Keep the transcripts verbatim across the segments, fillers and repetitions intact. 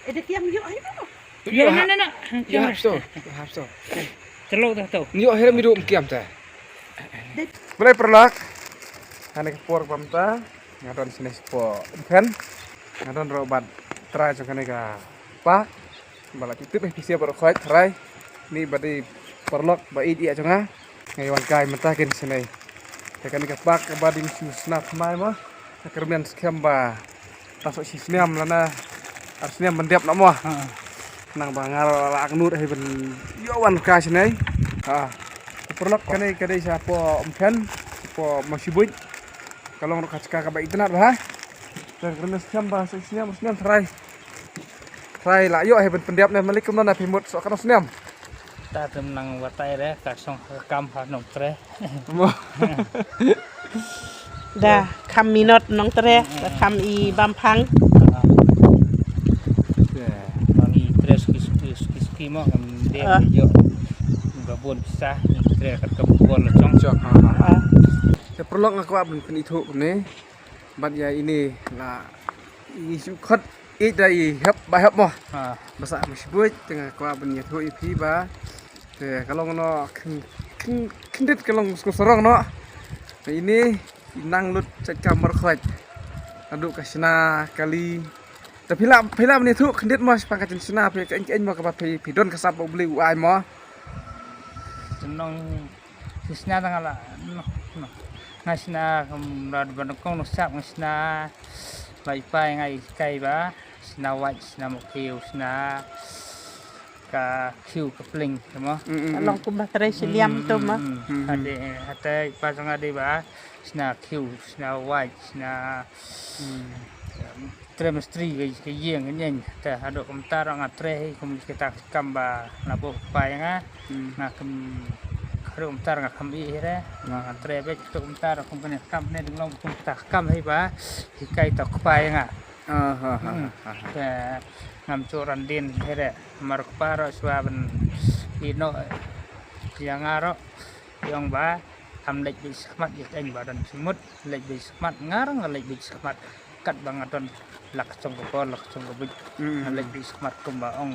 Ede kiam ïoh hi no. Ïoh, ïoh, ha, no, no, no. Ïoh hap sto, ïoh hap sto. Chalo dah tu. Ïoh hi ram ïoh kiam ta. Balei paralok? Hane ka por bam ta. Nga don sini spo kan. Nga don ro bad trai jong kane ka park. Ba la tip tip eh pisia baroh khoit trai. Ni ba dei paralok ba ïeit ïa jong nga. Nga ïa wan kai mynta kin sini. Te kane ka park ba dei shu sna thymmai mo. Ka kyrmen skhem ba ta soh shi snem lane ar snem ban dep na mo. Ha. Nang ba nga la ak nud hi ban ïoh wan kai sini. Ha. Paralok kane ka dei sha po Umkhen, sha po Mawshibun. Ka long ruh ka jaka kaba itynnat bha. Te ka kyrmen skhem ba soh shi snem, snem trai. Trai la ïoh hi ban pyndep ne malik kumno na phi mut soh katno snem. Ta tem nang batai re ka song ka kam ha Nongtrei. Mo. Da kham minot Nongtrei, da kham i Bamphang. Bang i Trei ski ski ski ski mo ngam de. Ah. Ïoh. Ba bun pisa i Trei kat ka bol la chong. Chong, ha, ha, ha. Ah. Te paralok nga kwah ban pynithuh kumne. Bad ïa ine la i shu khot ïeit da i hep ba hep mo. Ha. Ba sah Mawshibun te nga kwah ban ïathuh ïa phi ba. Te ka long no khyn-, khyn-, khyndiat ka long sku sarong no. Te ine i nang lut sait ka Markhoj. Naduh ka shna kali. Te phi lah, phi lah ban ïathuh khyndiat mo shaphang ka jingshna phi ka eng ka eng mo kaba phi, phi don ka sap ba U Blei u ai mo. Te nong Shisna tang la, no, no. Nga shisna kumra ban kong no sap nga shisna. Bai pai nga i kai ba. Shisna wait, shisna mokhiu, shisna ka khiu ka pling, mo. Mm, mm, mm. Long kumba trai shiliam tu, mo. Mm, mm, mm. Hade, hade pa jong ade ba. Shisna khiu, shisna wait, shisna. Mm. Trei mistri ka, ka ïing ka nyeng. Te haduh kumta ruh nga trei hi kum kita kam ba la buh kpa ïa nga. Hmm. Nga kum haduh kumta ruh nga kham ïeh hi re. Nga, nga trei beit haduh kumta ruh kum kane kam ne ding long kum kita kam hi ba hikai ta kpa ïa nga. Ah, ha, ha, hmm, ha, ha, ha. Te ngam chuh ran dien hi re. Mar kpa ruh shuwa ban ïeh noh ïa nga ruh. Ïong ba, ham leit beit shakhmat ïa ka eng ba don jingmut, leit beit shakhmat nga ruh nga leit beit shakhmat. Kat ba nga don la ka jong ka bor, la ka jong ka buit. Mm. Nga leit beit shakhmat kumba ong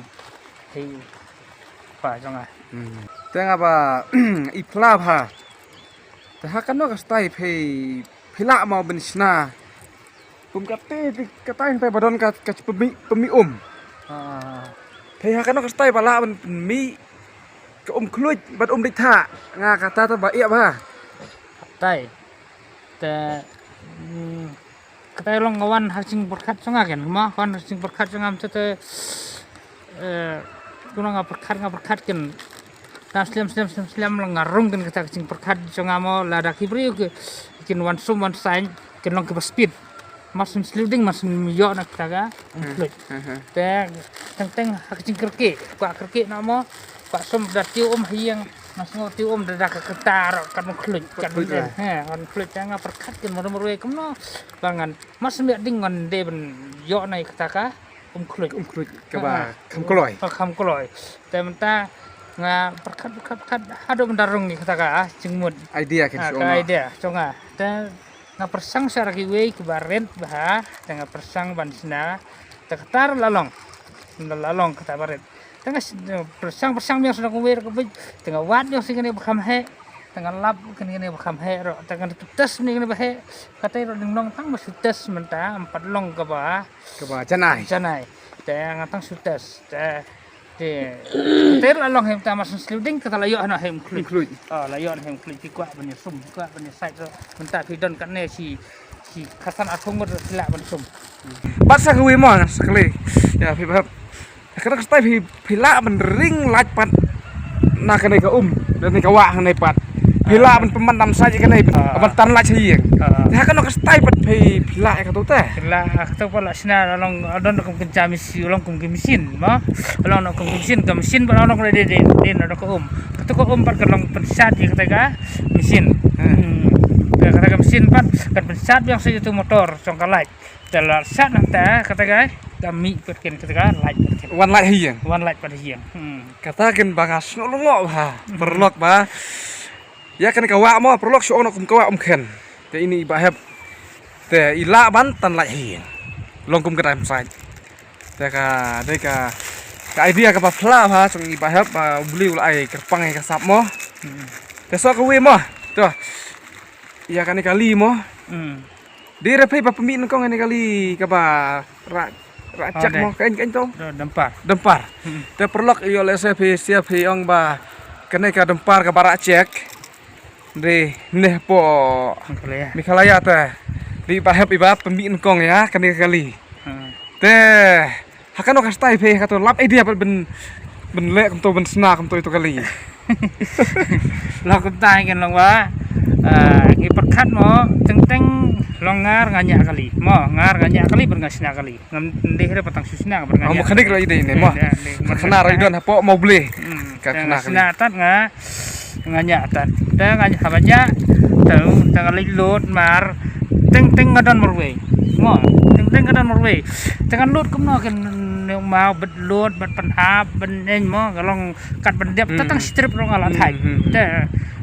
hi pa jong nga. Mm. Te nga ba i phla bha. Te ha kano ka stai phi, phi lah mo ban shna. Kum kata, kata hangtai ba don ka, ka pynmih, pynmih um. Ah. Te ha kano ka stai ba lah ban pynmih ka um khluit bad um dei tha. Nga kata ta ba ïa ba. Katai. Te, mm, katai long nga wan ha jingpyrkhat jong nga ken. Ma ka wan ha jingpyrkhat jong nga te, te, eh, kuna nga pyrkhat, nga pyrkhat ken. Nga slem, slem, slem, slem lang nga rung ken kata ka jingpyrkhat jong nga mo lada ki briew ki, kin wan sum wan saiñ, kin long kiba speed. Mar shu sliew ding, mar shu ïoh na kata ka, hmm, khluit. Hmm, hmm. Te, teng teng, ha ka jingkyrkieh, kwah kyrkieh noh mo, kwah sum da tiew um ha ïing, mar shu tiew um da, da ka kata ruh, kan khluit, kan khluit, eh. He, kan khluit, te nga pyrkhat ken, mar mar wei kumno, ba ngan, mar shu ïoh ding ngan dei ban ïoh na kata ka, um khluit. Um khluit, kaba, ha, kham kloi. Kaba kham kloi. Te mynta, nga pyrkhat, pyrkhat, pyrkhat, haduh mynta rung ïa kata ka, ah, jingmut. Idea ken, ah, shu ka ong, idea, jong nga. Te, nga pyrshang sha kiwei kiba rit bha, te nga pyrshang ban shna, te kata ruh la long. La long kata ba rit. Te nga sh-, pyrshang, pyrshang biang sha kiwei ruh kiba, te nga wad biang sha kine ba kham heh, te nga lap kine, kine ba kham heh ruh, te nga test kine, kine ba heh, kata ruh dang long tang ba shu test mynta, em pat long kaba. Kaba janai. Janai. Te nga tang shu test, te Te, te la long hi mynta mar shu sliew ding kata la ïoh noh hi um khluit. Um khluit. Oh, la ïoh noh hi um khluit, phi kwah ban ïa sum, phi kwah ban ïa sait ruh. Mynta phi don katne shi, shi khatsan arphew ngut ruh phi lah ban sum. Bad sa kawei mo ngan sa kylli ïa phi ba hap. Kata ka style phi, phi lah ban ring light pat na kane ka um, na kane ka wah kane pat. Phi lah ban pynban dam sait kane, ah, ban tan light sha ïing. Ah. Te ha kano ka style pat phi, phi lah ïa kato te? Phi lah, ah, kato pat la shna la long, ah, don kum kin ja machine, long kum ki machine, mo? Long kum ki machine, ka machine pat long kum dei, dei, dei, dei, long kum. Kato ka um pat ka long pynshad ïa kata ka machine. Hmm. Hmm. Kata ka machine pat kan pynshad biang sa ïa tu motor, jong ka light. Te la sat nangta, kata ka, da mih pat ken kata ka, light pat ken. Wan light ha ïing. Wan light pat ha ïing. Hmm. Kata ken ba nga sngewlyngngoh bha, hmm, paralok ba. Ïa kane ka wah mo, paralok shu ong noh kum ka wah Umkhen. Te ine i Bah Hep. Te i lah ban tan light ha ïing. Long kum ka dei em sait. Te ka dei ka ka idea kaba phla ha song i Bah Hep ba u Blei u la ai kyrpang ïa ka sap mo. Te so ka wei mo. To. Ïa kane kali mo. Hmm. Dei re phi ba pynmih nyngkong ïa kane kali kaba ra ra chak mo kan kan to. Dempar. Dempar. Hmm. Te paralok ïoh lehse phi sia phi ong ba kane ka dempar kaba ra chak. Dei neh po Meghalaya. Meghalaya te. Dei Bah Hep i ba pynmih nyngkong ïa kane kali. Hmm. Te ha kano ka style phi ha kato lap idea pat ben ben leh kumto ben sna kumto ito kali. Long kumta kan long ba. Ah, ngi pyrkhat mo teng teng long ngar nga ñiah kali. Mo ngar nga ñiah kali ber nga sna kali. Ngam dei re patang su sna ber nga ñiah. Mo khadik ro idea ne mo. Khana ro idea hapo mo bleh. Hmm. Ka khana kali. Sna tat nga nga ñiah tat. Te nga ñiah haba ñiah te te nga leit lut mar teng teng nga don marwei. Mo teng teng nga don marwei. Te nga lut kumno kan ne ma bet lut bet pynhap ben eng mo ka long kat ben dep te tang strip ro nga la thai. Te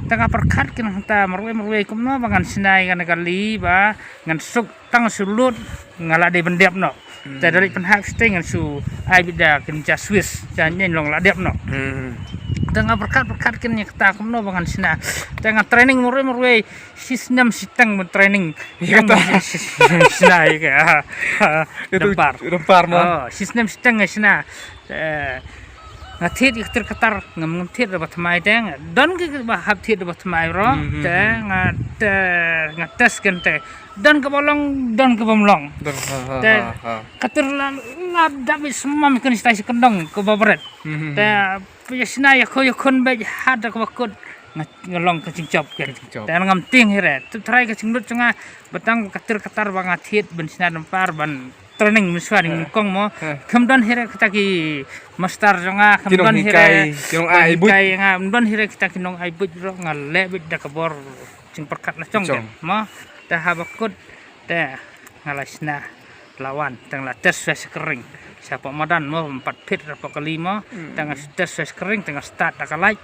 te nga pyrkhat kin ta marwei marwei kumno ba ngan snai kan kali ba ngan suk tang su lut nga la dei ben dep no. Te da leit pynhap sting ngan su ai bida kin ja Swiss ja nyen long la dep no. Te nga pyrkhat pyrkhat kin ïa kata kumno ba ngan sna. Te nga training marwei marwei shisnem siteng ben training. Ïa kata. Sna ïa ka. Dempar. Dempar mo. Oh, shisnem siteng sna. Te nga thied ïa kter katar ngam ngam thied ba tmai te nga don ki ba hap thied ba tmai ro. Te nga te nga test kan te don ka ba long don ka bam long. Te kater la la da bi smam kan stai si kendong ka ba bret. Te ya sna ya ko ya kon ba hat da ka ba kut nga long ka chingchop kan. Te ngam ting hire tu trai ka chinglut nga batang kater katar ba nga thied ben sna dempar ban training mynshuwa ning kong mo. Kham don hire kita ki master jong nga kham don hire ki nong ai buit nga kham don hire kita ki nong ai buit ro nga le buit da ka bor ching perkat la chong mo. Te haba kut te nga la sna lawan teng la test sa sekering sa pok madan mo empat feet ra pok kali mo teng la test sa sekering teng la start da ka light.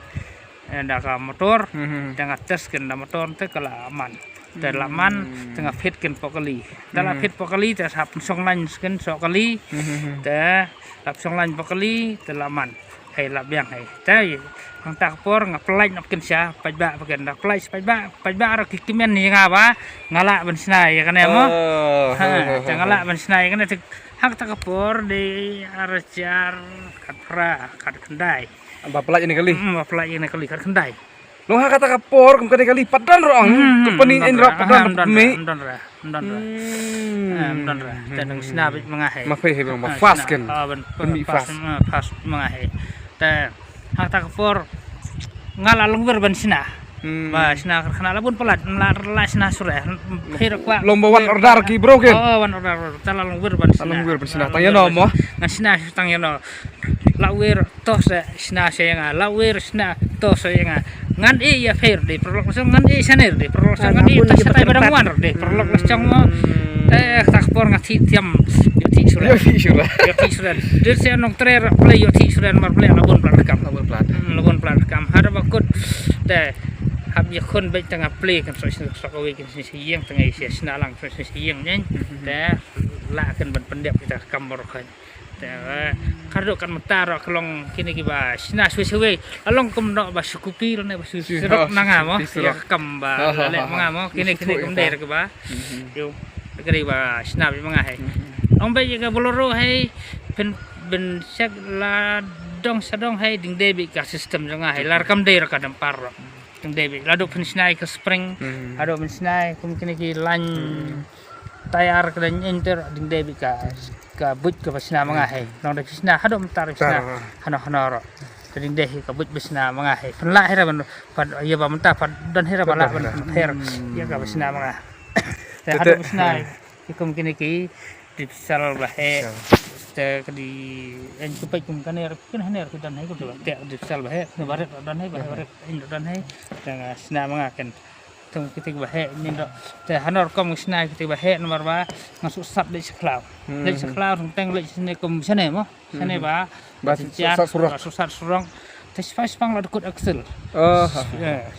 Da ka motor teng la test ken da motor te ka la man. Te la man teng la fit ken pok kali. Te la fit pok kali te sa pynsong lain sken sok kali. Te la pynsong lain pok kali te la man. Hei la biang hei te hang ta ka por nga pelai nok ken sha paidbah peken da pelai paidbah paidbah ra ki kimen ni nga ba nga la ban snai ya kane mo. Te nga la ban snai ya kane te hang ta ka por di arjar kat pra kat kendai. Ba pelai ni kali. Ba pelai ni kali kat kendai. Long ha kata ka por kum kane kali padan rong. Company en rong padan mi. Don ra don ra don ra te nang sna bit manga he ma phi he ma fast ken. Pynmih fast. Fast manga he te ha ta ka por nga la longwer ban sna. Ba sna kar khana la bun palat la la sna sure phi ra kwa lomba wan order ki bro ken. Oh wan order ta la longwer ban sna. Longwer ban sna tang ya no mo. Nga sna tang ya no. La wer to se sna se nga la wer sna to se nga ngan e ya fer de prolog so ngan e saner de prolog so ngan e ta sa tai badang wan de prolog la chang mo. Eh tak por nga thi tiam yo thi sura yo thi sura yo thi sura. Dir se nong tre ra play yo thi sura mar play la bon plan kam la bon plan kam hada bakut. Te hab ya khon be tanga play kan so sna so ka we kan sna yang tanga isi sna lang so sna yang nyen. Te la kan ban pendep kita kam bor khan. Te kar dok kan mynta ro ka long kine ki ba sna swe swe. Along kum no ba sukupi ro ne ba su sirok nanga mo. Ya kam ba le manga mo kine kine kum der ke ba. Yo kene ba sna bi manga he. Ong ba ye ka boloro he pen ben sek la dong sadong he ding de bi ka system jong he lar kam der ka dempar ro. Ding de bi la dok pen sna ka spring. Ado pen sna kum kine ki line. Tayar ka dang enter ding de bi ka ka buit ka basna manga he nong de bisna hado mentar bisna hano hano ro. Ka ding de ka buit basna manga he pen la hera ban pad ya ba mentar pad dan hera bala ban pher ya ka basna manga. Te hado bisna ki kum kini ki di pisal ba he. Te ka di en ku pek kum kane kin haner ku dan he ku te di pisal ba he ne baret dan he ba he baret en dan he. Te nga sna manga ken. Tang kiti ba he nyin do. Te hanor kom sna kiti ba he nomor ba nga su sap de seklaw. De seklaw tang tang le sne kom sne mo. Sne ba ba sat surok. Ba su sat surok. Te spa spang la dukut aksel. Oh.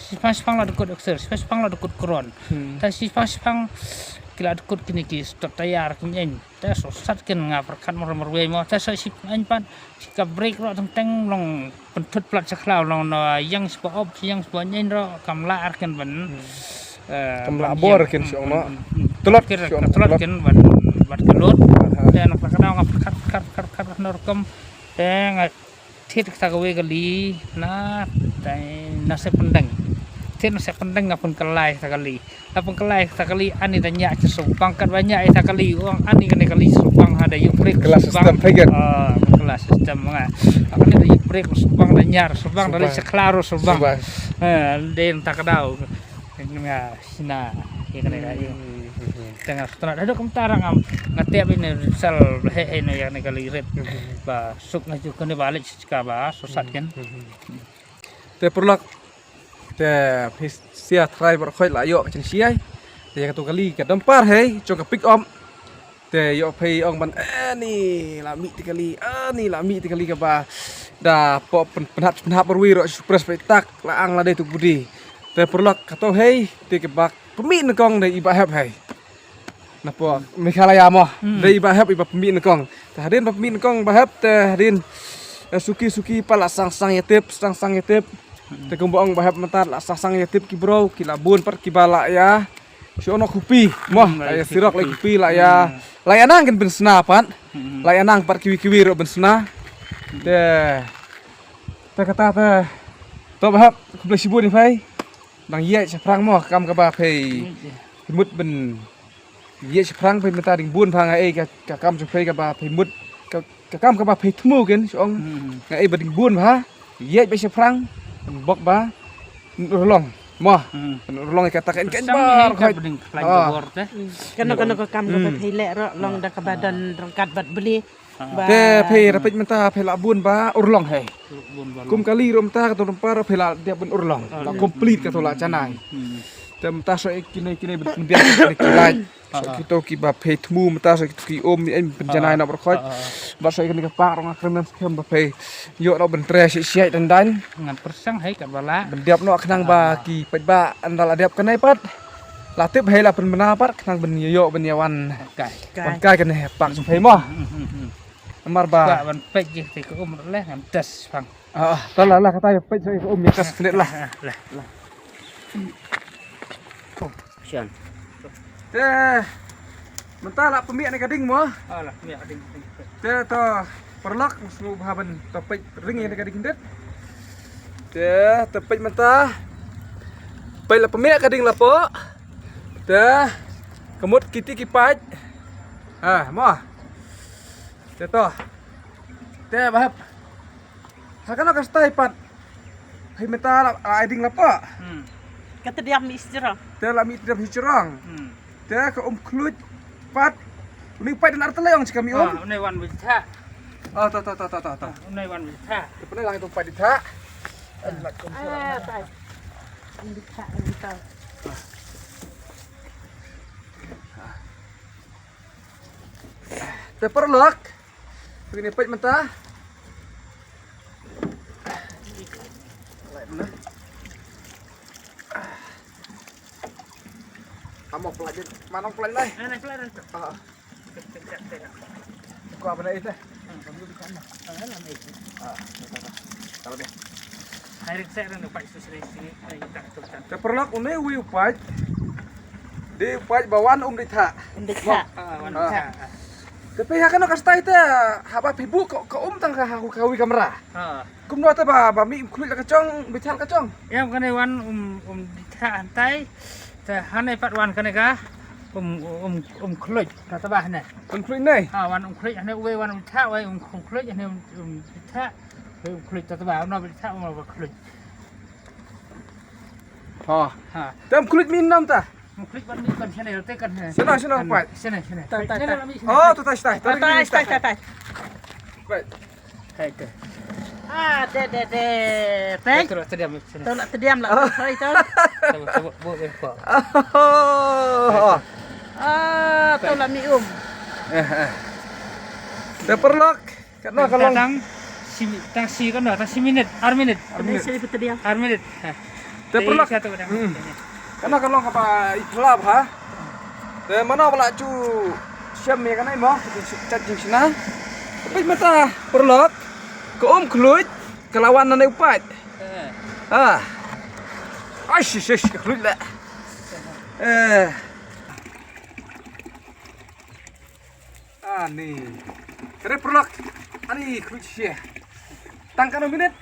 Spa spang la dukut aksel. Spa spang la dukut kron. Te spa spang ki la dkut kine ki stot tayar ki myn. Te sosat kin nga pyrkhat mar mar wei mo. Te sa shi pyn pat shi ka brake ruh teng teng long pynthut plat sha khlaw long na yang spa op yang spa nyen ruh kam lah ar kin ban. Kam lah bor kin shi ong no. Tlot kin ban ban ka lut. Te na ka daw nga pyrkhat pyrkhat pyrkhat pyrkhat na rukom. Te nga thied kata kawei ka li na tai na se pyndeng. Thied na se pyndeng nga pynkylla kata ka li. Nga pynkylla kata ka li ani da nya ki subang kat ba nya kata ka li ong ani kane ka li subang ha da yu brake. Kelas system pegan. Ah, kelas system nga. Ani da yu brake subang da nyar subang da li seklar subang. Ha den ta ka daw. Nga sina ya kane ka yu. Tengah setengah dah dok kemtara ngam ngatep ini sel he he no ya kane ka li rit. Ba suk nga ju kane balik Ka ba sosat kan. Te pyrlok te phi sia trai bar khoi la ïoh ka jingsiai. Te ïa katu kali ka dampar hei jong ka pick up. Te ïoh phi ong ban ani la mih te kali ani la mih te kali kaba da pop pynhap pynhap barwi ro supres phi tak la ang la dei tu budi. Te pyrlok katu hei te kaba pynmih nyngkong dei i Bah Hep hei. Napoh Meghalaya mo. Dei i Bah Hep i ba pynmih nyngkong. Te hadien ba pynmih nyngkong Bah Hep te hadien suki suki pat la sang sang ïa tip sang sang ïa tip. Te kumba ong Bah Hep mynta la sang sang ïa tip ki bro ki la bun pat kiba la ïa. Shu ono kupi mo la ïa sirok la kupi la ïa. La ïa nang kan pynsna pat. La ïa nang pat kiwi kiwi ruh pynsna. Te te kata te to Bah Hep khublei shibun ïa phi. Nang ïa shaphrang mo kam kaba phi. Mut ban Ïa shiphrang phi mynta ding bun pha nga ei ka kam jong phi kaba phi mut ka kam kaba phi thmu ken shong. Nga ei ba ding bun pha ïa ba shiphrang bok ba urlong mo urlong ka tak en ken ba khoi ding khlaiñ ka bor te. Kano kano ka kam kaba phi leh ro long da kaba don ryngkat bad bli. Te phi rapit mynta phi la bun ba urlong hei. Kum kali ro mynta ka tu rumpar phi la dep bun urlong la complete ka tu la chanai. Te mynta so kine kine bit myndiang kine khlaiñ. So kito kiba phi thmu mynta so kito ki um ni em pynjanai na barkhoj. Ba so kine ka pak rong akhrem nan skhem ba phi ïoh no ban tre shi shi dan dan. Ngan persang hei kat bala. Ban dep no khnang ba ki peit ba andal adep kanai pat. La tip hei la pynbna pat khnang ban ïoh ban ïa wan. Kai. Wan kai kane pak jong phi mo. Namar ba. Ka ban peit ji te ka um leh ngan tes pang. Ah, ta la la kata ïa peit so ka um ïa tes kane lah. Lah. Shan. Te mynta la pynmih ne ka ding mo. Ah, la pynmih ka ding. Te to paralok sngewbha ban to peit ring ïa ka ding dit. Te to peit mynta. Peit la pynmih ka ding la po. Te ka mut kiti ki pait. Ha mo. Te to. Te Bah Hep. Ha kano ka stai pat. Hei mynta la ai ding la pa. Ka tdiam mi sijrong. Te la mi tdiam sijrong. Te ka um khluit pat. Ni pait dan artele ong chika mi um. Une wan bita. Oh to to to to to. Une wan bita. Te pene lang itu pait dita. Ah tai. Bita bita. Te paralok. Phi ni peit mynta. Amo pelajin, manong pelajin lai. Ana pelajin tu. Ah. Ko apa dah itu? Ah, kalau dia. Hai rik sek ren upai susri sini, hai tak tu kan. Te paralok une wi upai. Di upai bawan um di tha. Um di tha. Ah, wan di tha. Te phi ha kano ka stai te haba phi bu ko um tang ka ha ka wi kamra. Ha. Kumno te ba ba mi um khluit la ka chong bi thal ka chong. Em kane wan um um di tha antai. Te hane pat wan kane ka um um um khluit ka ta ba hane. Um khluit ne. Ha wan um khluit hane uwe wan um tha uwe um khluit hane um di tha. Uwe um khluit ta ta ba no bi tha um ba khluit. Ha. Ha. Te um khluit min nam ta. Muklik ban ni kan sene te kan sene. Sene sene pai. Sene sene. Tai tai tai. Oh tu tai tai. Tai tai tai tai. Pai. Hai te. Ah de de de. Pai. Tu tu diam sene. Tu nak tu diam lah. Hai tu. Coba coba buat apa. Oh. Ah tu lah mi um. Eh eh. Dah perlok. Katno ka long? Tang shi, tang shi katno, tang shi minit, ar minit. Ar minit. Shi pynta dia. Ar minit. Ha. Te pynlak. Katno ka long kaba i khlap ha? Te mano ba la ju shem ïa kane mo, ka jingshna. Peit mynta paralok, ka um khluit ka la wan nangne u paid. Ah. Ai shi shi ka khluit le. Eh. Ani. Kare paralok. Ani khluit shi. Tang katno minit?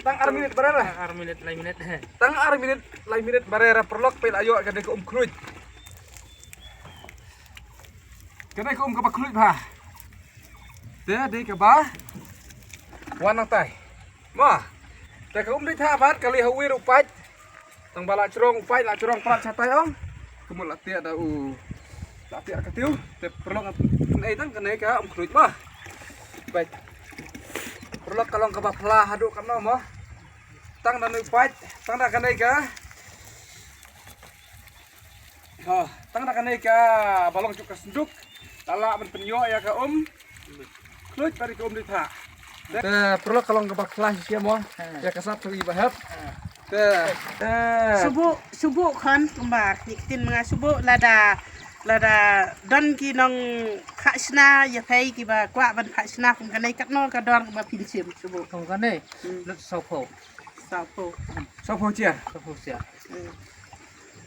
Tang ar minit barabor. Ar minit, lai minit. Tang ar minit, lai minit barabor paralok, peit la ïoh kane ka um khluit. Kane ka um kaba khluit bha. Te dei kaba wan nangtai. Mo. Te ka um dei tha bad ka leit ha uwei u paid. Tang ba la jrong u paid, la jrong palat shatai ong. Ka mut la tiak da u, la tiak ka tiew. Te paralok, ngan pyni tang kane ka um khluit mo. Paid. Paralok, ka long kaba pla haduh katno mo. Tang da une u paid, tang da kane ka. Ha, tang da kane kaba long jong ka synduk. La lah ban pynïoh ïa ka um khluit bad ka um dei tha. Te paralok, ka long kaba pla shi mo. Ïa ka sap to i Bah Hep. Te, te. Shu buh, shu buh khun kumba, ïa ka ktien ma nga shu buh, lada, lada don ki nongphah shna ïa phi kiba kwah ban phah shna kum kane, katno ka dor kaba phin shim, shu buh. Kum kane, hmm, lut saw phew. Saw phew. Saw phew jia. Saw phew jia. Hmm.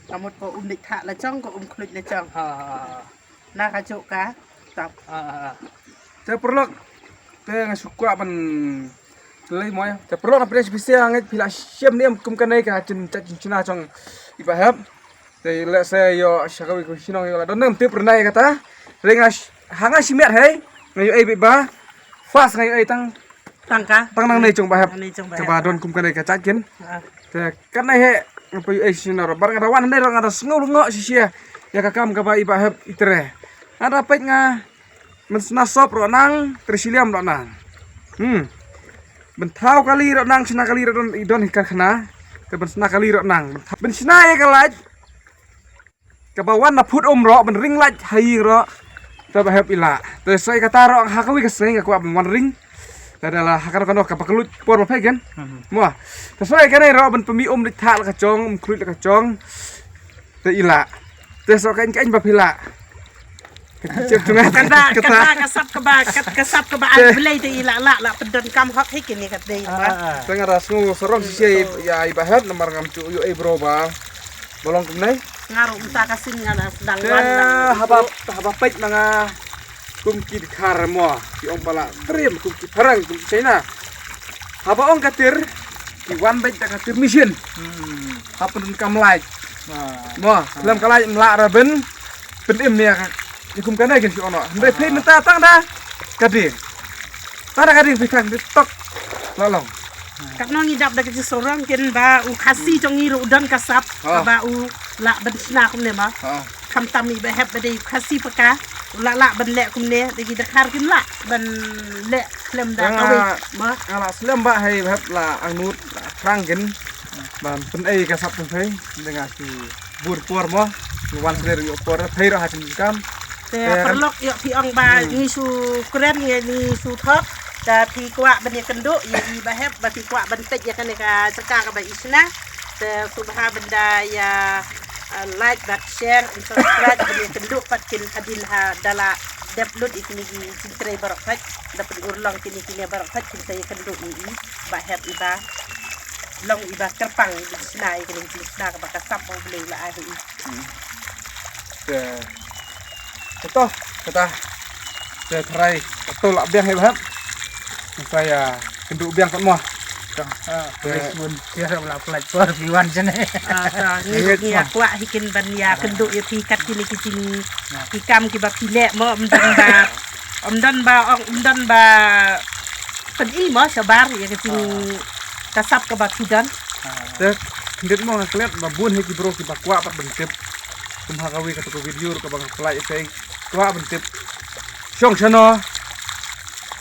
Ka mut ka um dei tha la jong, ka um khluit la jong. Ha, ha, ha. Na ka juk ka tap. Ah, ah, ah. Te paralok, te nga shu kwah ban lei mo. Te paralok, na pdeng shisha nga phi la shem ne em kum kane ka jin, jin, jin shna jong i Bah Hep. Te lehse ïoh sha kawei ka shnong ïoh la don ne em tip rnai kata. Te nga sh-, ha nga shimet hei, nga ïoh ei beit ba fas, nga ïoh ei tang Tang ka? Tang nangne jong Bah Hep. Nangne jong Bah Hep. Kaba don kum kane ka jait kin. Ah. Te kane he nga poi ei shisha ruh. Bad nga da wan hangne ruh nga da sngew lyngngoh shisha ïa ka kam kaba i Bah Hep i trei. Nga da peit nga ban shna sop ruh nang, trei shiliam ruh nang. Hmm. Ban thaw kali ruh nang, shna kali ruh don, i don hi karkhana. Te ban shna kali ruh nang. Ban thaw, ban shna ïa ka light. Kaba wan na phut um ruh, ban ring light ha ïing ruh. Te Bah Hep i lah. Te sa kata ruh ha kawei ka sngi nga kwah ban wan ring. Te da la ha kano kano kaba kylluid por ba phi ken. Mhm. Mo. Te sa kane ruh ban pynmih um dei tha la ka jong, um khluit la ka jong. Te i lah. Te sa ka ïing ka ïing ba phi lah. Ka jingchem jong nga. Kata, kata ka sap kaba, kat-, ka sap kaba ai Blei te i lah, lah, lah pyndonkam hok hi kine kat dei ba. Ah, ah. Te nga da sngew sarong shisha ïa i Bah Hep namar ngam ju ïoh ei bro ba. Ba long kumne? Nga ruh mynta ka sien nga la sdang wan. Te haba, haba peit ma nga kum ki dkhar mo, ki ong ba la triem kum ki phareng, kum ki China. Haba ong ka tir, ki wan beit da ka tir machine. Hmm. Ha pyndonkam light. Ah. Mo, ah, lem ka light ym lah ruh ban pynim ïa ka, ïa kum kane kin ki ono. Hynrei phi mynta tang da ka ding. Tang da ka ding phi tang dei tok. La long. Katno ngi dap da ka jingsarong kin ba u Khasi jong ngi ruh u don ka sap, ah, kaba u lah ban shna kumne ma. Ah. Khamtam i Bah Hep ba dei u Khasi paka, u lah lah ban leh kumne, da ki dkhar kin lah ban leh khlem da kawei ma. Nga lah slem ba hei Bah Hep la angnud, la thrang kin ban pynei ka sap pynphei, da nga ki bun por mo, ngi wan sler ïoh por, phi ruh ha jingkam. Te, te paralok ïoh phi ong ba, hmm, ngi shu kren, ngi, ngi shu thok, te phi kwah ban ïakynduh ïa i Bah Hep, ba phi kwah ban peit ïa kane ka jaka kaba i shna. Te sngewbha ban da ïa, ah, like bad share and subscribe ban ïakynduh pat kin hadien ha da la dep lut ïa kine ki jingtrei baroh peit, da pynurlong kine kine baroh peit kin sa ïakynduh ïa i Bah Hep iba long iba kyrpang iba shna ïa kine ki jingshna kaba ka sap ba U Blei u la ai ha i. Hmm. Te, kata, kata. Te tharai, kata lah biang hi Bah Hep. Te sa ïakynduh biang pat mo. Te, ah, te, police bun, ïa la pynlait por phi wan jane. Ah, te, ngi, ngi ïa kwah hi kin ban ïakynduh ïa phi kat kine ki jing, ah, ki kam kiba phi leh mo, ym don ba, ym don ba, ym don ba pyni mo shabar ïa ka jing, ah, ka sap kaba phi don. Te khyndiat mo nga klet ba bun hi ki bro kiba kwah pat ban tip. Kum ha kawei kata ka video ruh kaba nga pynlait ïa phi kwah ban tip. Shong shano.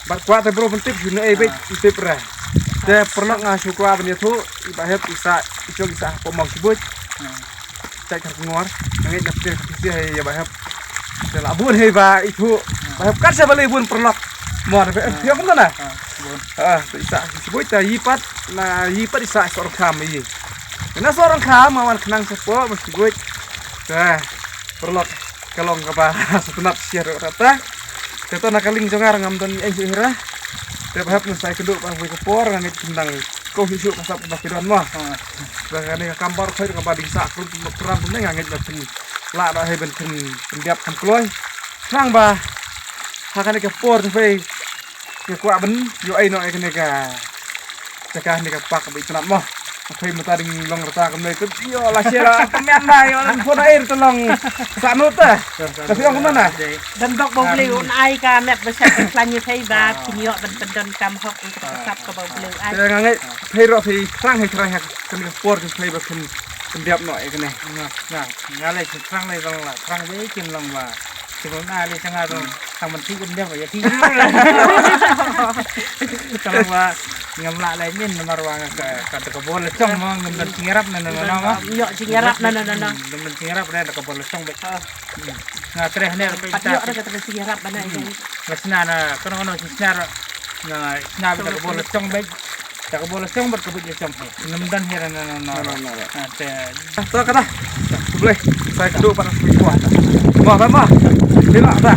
Bad kwah te bro ban tip shano ei beit, ah, tip re. Te paralok nga shu kwah ban ïathuh i Bah Hep i sah, i shong i sah hapoh Mawshibuk. Hmm. Jait Kharkongor, nga ngeit na pdeng phi ïa Bah Hep. Te la bun hi ba ithuh Bah Hep kat sa ba lei bun paralok. Mo da phi ong kumno na? Ah, bun. Ah, te i sah Mawshibuk te i pat, na i pat i sah Sohryngkham i. Na Sohryngkham nga wan khnang shapoh Mawshibuk. Te, paralok. ka long kaba sngewtynnat shisha ruh kata. Te to na ka liang jong nga ruh ngam don ei shuh hi re. Te ba hap ngan sa ïakynduh ba hapdeng ka por nga ngeit phin dang koh shuh shuh ka sap kaba ki don mo. Ba kane ka kam baroh khoit kaba dang sah krum krum krum ne nga ngeit ba phin lah ruh hi ban phin pyndiap phin kloi. Tang ba ha kane ka por jong phi Nga kwah ban ïoh ai noh ïa kane ka jaka ne ka park ba itynnat mo. Phi mynta dang long rta kumne to ïoh la shisha la kmen ba ïoh la phone ai to long sah noh te. Ka phi ong kumne na. Dang dok ba u Blei un ai ka met ba shah khlaiñ ïa phi ba phin ïoh ban pyndonkam hok ïa ka sap kaba u Blei u ai. Te nga ngeit phi ruh phi thrang hi thrang ha kane ka por jong phi ba phin pyndiap noh ïa kane. Nga nga nga lei thrang lei long la thrang ba kin long ba. Shu na lei sha nga dong. Tang ban phi ban dep ïa phi. Tang ba ngam lah lei min namar ba nga ka ka ka bol shong mo ngam don sing ïarap na na na mo. Ïoh sing ïarap na na na na. Ngam don sing ïarap da ka bol shong beit. Nga treh ne ka pat ïoh da ka sing ïarap ba na. La sna na kono kono sna na sna da ka bol shong beit. Da ka bol shong bad ka buit shong. Ngam don hi na na na. Te to kata. Boleh. Sa ïakynduh pat sha phi. Mo ba mo. Hi lah ta.